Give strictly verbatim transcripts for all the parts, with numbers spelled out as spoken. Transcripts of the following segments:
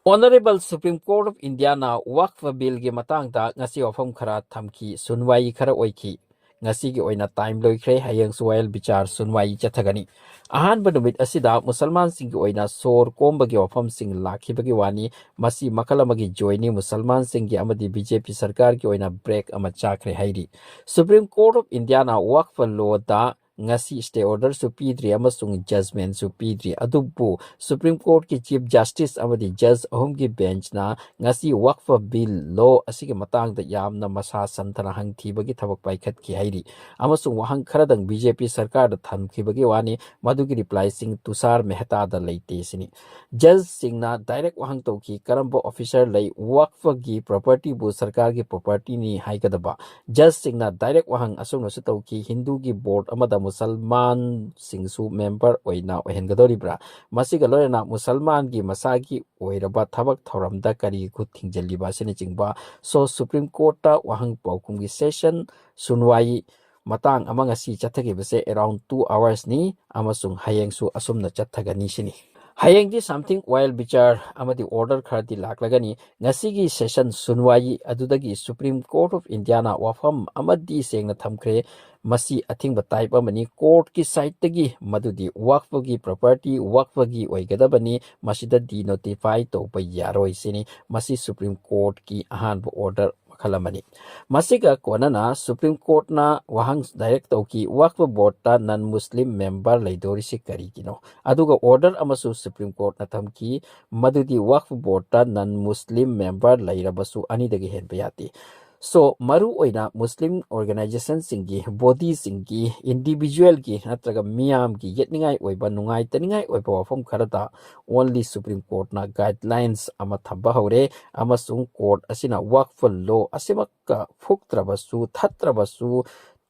Honorable Supreme Court of Indiaꯅ Waqf Billꯒꯤ ꯃꯇꯥꯡꯗ ꯉꯁꯤ ꯋꯥꯐꯝ ꯈꯔ ꯊꯝꯈꯤ, ꯁꯨꯟꯋꯥꯏ ꯈꯔ ꯑꯣꯏꯈꯤ꯫ ꯉꯁꯤꯒꯤ ꯑꯣꯏꯅ time ꯂꯣꯏꯈ꯭ꯔꯦ, ꯍꯌꯦꯡꯁꯨ ꯋꯥꯌꯦꯜ ꯕꯤꯆꯥꯔ ꯁꯨꯟꯋꯥꯏ ꯆꯠꯊꯒꯅꯤ꯫ ꯑꯍꯥꯟꯕ ꯅꯨꯃꯤꯠ ꯑꯁꯤꯗ ꯃꯨꯁꯜꯃꯥꯟꯁꯤꯡꯒꯤ ꯑꯣꯏꯅ ꯁꯣꯔ ꯀꯣꯝꯕꯒꯤ ꯋꯥꯐꯝꯁꯤꯡ ꯂꯥꯛꯈꯤꯕꯒꯤ ꯋꯥꯅꯤ꯫ ꯃꯁꯤ ꯃꯈꯜ ꯑꯃꯒꯤ ꯖꯣꯏꯅꯤ, ꯃꯨꯁꯜꯃꯥꯟꯁꯤꯡꯒꯤ ꯑꯃꯗꯤ ꯕꯤ ꯖꯦ ꯄꯤ ꯁꯔꯀꯥꯔꯒꯤ ꯑꯣꯏꯅ break ꯑꯃ ꯆꯥꯈ꯭ꯔꯦ ꯍꯥꯏꯔꯤ꯫ Supreme Court of Indiaꯅ Waqf Lawꯗ ꯉꯁꯤ stay orderꯁꯨ ꯄꯤꯗ꯭ꯔꯤ ꯑꯃꯁꯨꯡ judgmentꯁꯨ ꯄꯤꯗ꯭ꯔꯤ꯫ ꯑꯗꯨꯕꯨ Supreme Courtꯀꯤ Chief Justice ꯑꯃꯗꯤ judge ꯑꯍꯨꯝꯒꯤ benchꯅ ꯉꯁꯤ Waqf Bill law ꯑꯁꯤꯒꯤ ꯃꯇꯥꯡꯗ ꯌꯥꯝꯅ ꯃꯁꯥ ꯁꯟꯊꯅ ꯍꯪꯊꯤꯕꯒꯤ ꯊꯕꯛ ꯄꯥꯏꯈꯠꯈꯤ ꯍꯥꯏꯔꯤ꯫ ꯑꯃꯁꯨꯡ ꯋꯥꯍꯪ ꯈꯔꯗꯪ ꯕꯤ ꯖꯦ ꯄꯤ ꯁꯔꯀꯥꯔꯗ ꯊꯝꯈꯤꯕꯒꯤ ꯋꯥꯅꯤ, ꯃꯗꯨꯒꯤ replyꯁꯤꯡ ꯇꯨꯁꯥꯔ ꯃꯦꯍꯇꯥꯗ ꯂꯩꯇꯦ ꯁꯤꯅꯤ꯫ Judgeꯁꯤꯡꯅ direct ꯋꯥꯍꯪ ꯇꯧꯈꯤ, ꯀꯔꯝꯕ officer ꯂꯩ Waqfꯒꯤ propertyꯕꯨ ꯁꯔꯀꯥꯔꯒꯤ propertyꯅꯤ ꯍꯥꯏꯒꯗꯕ? Judgeꯁꯤꯡꯅ direct ꯋꯥꯍꯪ ꯑꯁꯨꯝꯅꯁꯨ ꯇꯧꯈꯤ, ꯍꯤꯟꯗꯨꯒꯤ board ꯑꯃꯗ ꯃꯨꯁꯜꯃꯥꯟꯁꯤꯡꯁꯨ member ꯑꯣꯏꯅ ꯑꯣꯏꯍꯟꯒꯗꯧꯔꯤꯕ꯭ꯔꯥ? ꯃꯁꯤꯒ ꯂꯣꯏꯅꯅ ꯃꯨꯁꯜꯃꯥꯟꯒꯤ ꯃꯁꯥꯒꯤ ꯑꯣꯏꯔꯕ ꯊꯕꯛ ꯊꯧꯔꯝꯗ ꯀꯔꯤ ꯈꯨꯠ ꯊꯤꯡꯖꯤꯜꯂꯤꯕ ꯑꯁꯤꯅꯆꯤꯡꯕ꯫ So, Supreme Courtꯇ ꯋꯥꯍꯪ ꯄꯥꯎꯈꯨꯝꯒꯤ session ꯁꯨꯟꯋꯥꯏ ꯃꯇꯥꯡ ꯑꯃ ꯉꯁꯤ ꯆꯠꯊꯈꯤꯕꯁꯦ around two hoursꯅꯤ ꯑꯃꯁꯨꯡ ꯍꯌꯦꯡꯁꯨ ꯑꯁꯨꯝꯅ ꯆꯠꯊꯒꯅꯤ ꯁꯤꯅꯤ꯫ ꯍꯌꯦꯡꯗꯤ something ꯋꯥꯌꯦꯜ ꯕꯤꯆꯥꯔ ꯑꯃꯗꯤ order ꯈꯔꯗꯤ ꯂꯥꯛꯂꯒꯅꯤ꯫ ꯉꯁꯤꯒꯤ session ꯁꯨꯟꯋꯥꯏ ꯑꯗꯨꯗꯒꯤ Supreme Court of Indiaꯅ ꯋꯥꯐꯝ ꯑꯃꯗꯤ ꯁꯦꯡꯅ ꯊꯝꯈ꯭ꯔꯦ, ꯃꯁꯤ ꯑꯊꯤꯡꯕ type ꯑꯃꯅꯤ꯫ Courtꯀꯤ sideꯇꯒꯤ ꯃꯗꯨꯗꯤ Waqfꯒꯤ property, Waqfꯒꯤ ꯑꯣꯏꯒꯗꯕꯅꯤ, ꯃꯁꯤꯗ denotify ꯇꯧꯕ ꯌꯥꯔꯣꯏ ꯁꯤꯅꯤ꯫ ꯃꯁꯤ Supreme Courtꯀꯤ ꯑꯍꯥꯟꯕ order ꯃꯈꯜ ꯑꯃꯅꯤ꯫ ꯃꯁꯤꯒ ꯀꯣꯟꯅꯅ Supreme Courtꯅ ꯋꯥꯍꯪ direct ꯇꯧꯈꯤ, Waqf Boardꯇ non Muslim member ꯂꯩꯗꯣꯔꯤꯁꯤ ꯀꯔꯤꯒꯤꯅꯣ? ꯑꯗꯨꯒ order ꯑꯃꯁꯨ Supreme Courtꯅ ꯊꯝꯈꯤ, ꯃꯗꯨꯗꯤ Waqf Boardꯇ non Muslim member ꯂꯩꯔꯕꯁꯨ ꯑꯅꯤꯗꯒꯤ ꯍꯦꯟꯕ ꯌꯥꯗꯦ꯫ So, ꯃꯔꯨ ꯑꯣꯏꯅ Muslim organizationꯁꯤꯡꯒꯤ, bodyꯁꯤꯡꯒꯤ, individualꯒꯤ ꯅꯠꯇ꯭ꯔꯒ ꯃꯤꯌꯥꯝꯒꯤ ꯌꯦꯠꯅꯤꯡꯉꯥꯏ ꯑꯣꯏꯕ, ꯅꯨꯡꯉꯥꯏꯇꯅꯤꯡꯉꯥꯏ ꯑꯣꯏꯕ ꯋꯥꯐꯝ ꯈꯔꯗ only Supreme Courtꯅ guidelines ꯑꯃ ꯊꯝꯕ ꯍꯧꯔꯦ, ꯑꯃꯁꯨꯡ court ꯑꯁꯤꯅ Waqf Law ꯑꯁꯤꯃꯛꯀ ꯐꯨꯛꯇ꯭ꯔꯕꯁꯨ, ꯊꯠꯇ꯭ꯔꯕꯁꯨ,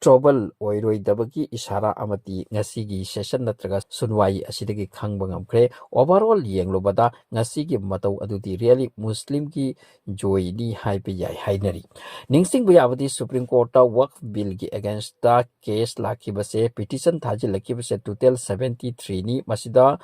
trouble ꯑꯣꯏꯔꯣꯏꯗꯕꯒꯤ ꯏꯁꯥꯔꯥ ꯑꯃꯗꯤ ꯉꯁꯤꯒꯤ session ꯅꯠꯇ꯭ꯔꯒ ꯁꯨꯟꯋꯥꯏ ꯑꯁꯤꯗꯒꯤ ꯈꯪꯕ ꯉꯝꯈ꯭ꯔꯦ꯫ Overall ꯌꯦꯡꯂꯨꯕꯗ ꯉꯁꯤꯒꯤ ꯃꯇꯧ ꯑꯗꯨꯗꯤ really Muslimꯒꯤ ꯖꯣꯏꯅꯤ ꯍꯥꯏꯕ ꯌꯥꯏ ꯍꯥꯏꯅꯔꯤ꯫ ꯅꯤꯡꯁꯤꯡꯕ ꯌꯥꯕꯗꯤ Supreme Courtꯇ Waqf Billꯒꯤ againstꯇ case ꯂꯥꯛꯈꯤꯕꯁꯦ, petition ꯊꯥꯖꯤꯜꯂꯛꯈꯤꯕꯁꯦ total seventy threeꯅꯤ꯫ ꯃꯁꯤꯗ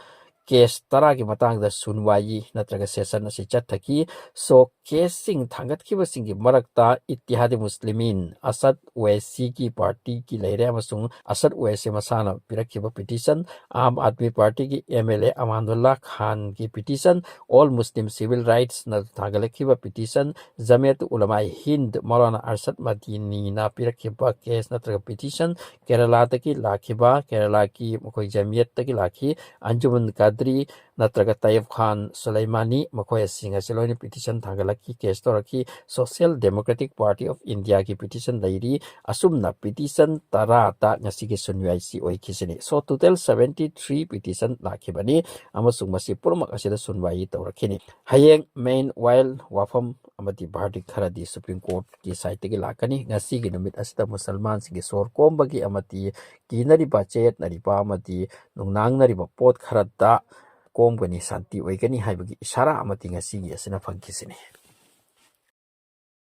ꯀꯦꯁ ꯇꯔꯥꯒꯤ ꯃꯇꯥꯡꯗ ꯁꯨꯟꯋꯥꯌꯤ ꯅꯠꯇ꯭ꯔꯒ ꯁꯦꯁꯟ ꯑꯁꯤ ꯆꯠꯊꯈꯤ꯫ ꯁꯣ ꯀꯦꯁꯁꯤꯡ ꯊꯥꯡꯒꯠꯈꯤꯕꯁꯤꯡꯒꯤ ꯃꯔꯛꯇ ꯏꯠꯇꯤꯍꯥꯗꯤ ꯃꯨꯁꯂꯤꯃꯤꯟ, ꯑꯁꯗ ꯋꯦꯁꯤꯒꯤ ꯄꯥꯔꯇꯤꯒꯤ ꯂꯩꯔꯦ ꯑꯃꯁꯨꯡ ꯑꯁꯗ ꯋꯦꯁꯤ ꯃꯁꯥꯅ ꯄꯤꯔꯛꯈꯤꯕ ꯄꯤꯇꯤꯁꯟ, ꯑꯥꯝ ꯑꯥꯗꯃꯤ ꯄꯥꯔꯇꯤꯒꯤ ꯑꯦꯝ ꯑꯦꯜ ꯑꯦ ꯑꯃꯥꯟꯗꯨꯜꯂꯥ ꯈꯥꯟꯒꯤ ꯄꯤꯇꯤꯁꯟ, ꯑꯣꯜ ꯃꯨꯁꯂꯤꯝ ꯁꯤꯚꯤꯜ ꯔꯥꯏꯠꯁꯅ ꯊꯥꯡꯒꯠꯂꯛꯈꯤꯕ ꯄꯤꯇꯤꯁꯟ, ꯖꯃꯤꯌꯠ ꯎꯂꯃꯥꯏ ꯍꯤꯟꯗ ꯃꯧꯂꯥꯅꯥ ꯑꯔꯁꯗ ꯃꯗꯤꯅꯤꯅ ꯄꯤꯔꯛꯈꯤꯕ ꯀꯦꯁ ꯅꯠꯇ꯭ꯔꯒ ꯄꯤꯇꯤꯁꯟ, ꯀꯦꯔꯂꯥꯗꯒꯤ ꯂꯥꯛꯈꯤꯕ, ꯀꯦꯔꯂꯥꯒꯤ ꯃꯈꯣꯏ ꯖꯃꯤꯌꯠꯇꯒꯤ ꯂꯥꯛꯈꯤ, ꯑꯟꯖꯨꯃꯟ ꯀꯥꯗ꯭ꯔꯤ ꯅꯠꯇ꯭ꯔꯒ ꯇꯌꯦꯕ ꯈꯥꯟ ꯁꯨꯂꯩꯃꯥꯅꯤ, ꯃꯈꯣꯏ ꯑꯁꯤꯡ ꯑꯁꯤ ꯂꯣꯏꯅ ꯄꯤꯇꯤꯁꯟ ꯊꯥꯡꯒꯠꯂꯛꯈꯤ, ꯀꯦꯁ ꯇꯧꯔꯛꯈꯤ꯫ ꯁꯣꯁꯤꯌꯦꯜ ꯗꯦꯃꯣꯀ꯭ꯔꯦꯇꯤꯛ ꯄꯥꯔꯇꯤ ꯑꯣꯐ ꯏꯟꯗꯤꯌꯥꯒꯤ ꯄꯤꯇꯤꯁꯟ ꯂꯩꯔꯤ꯫ ꯑꯁꯨꯝꯅ ꯄꯤꯇꯤꯁꯟ ꯇꯔꯥꯗ ꯉꯁꯤꯒꯤ ꯁꯨꯟꯋꯥꯏꯁꯤ ꯑꯣꯏꯈꯤꯁꯤꯅꯤ꯫ ꯁꯣ ꯇꯣꯇꯦꯜ ꯁꯚꯦꯟꯇꯤ ꯊ꯭ꯔꯤ ꯄꯤꯇꯤꯁꯟ ꯂꯥꯛꯈꯤꯕꯅꯤ ꯑꯃꯁꯨꯡ ꯃꯁꯤ ꯄꯨꯝꯅꯃꯛ ꯑꯁꯤꯗ ꯁꯨꯟꯋꯥꯏ ꯇꯧꯔꯛꯈꯤꯅꯤ꯫ ꯍꯌꯦꯡ ꯃꯦꯟ ꯋꯥꯏꯜ ꯋꯥꯐꯝ ꯑꯃꯗꯤ ꯚꯥꯔꯗꯤꯛ ꯈꯔꯗꯤ ꯁꯨꯄ꯭ꯔꯤꯝ ꯀꯣꯔꯠꯀꯤ ꯁꯥꯏꯠꯇꯒꯤ ꯂꯥꯛꯀꯅꯤ꯫ ꯉꯁꯤꯒꯤ ꯅꯨꯃꯤꯠ ꯑꯁꯤꯗ ꯃꯨꯁꯜꯃꯥꯟꯁꯤꯡꯒꯤ ꯁꯣꯔ ꯀꯣꯝꯕꯒꯤ ꯑꯃꯗꯤ ꯀꯤꯅꯔꯤꯕ, ꯆꯌꯦꯠꯅꯔꯤꯕ ꯑꯃꯗꯤ ꯅꯨꯡꯅꯥꯡꯅꯔꯤꯕ ꯄꯣꯠ ꯈꯔꯗ ꯀꯣꯝꯒꯅꯤ, ꯁꯥꯟꯇꯤ ꯑꯣꯏꯒꯅꯤ ꯍꯥꯏꯕꯒꯤ ꯏꯁꯥꯔꯥ ꯑꯃꯗꯤ ꯉꯁꯤꯒꯤ ꯑꯁꯤꯅ ꯐꯪꯈꯤꯁꯤꯅꯤ꯫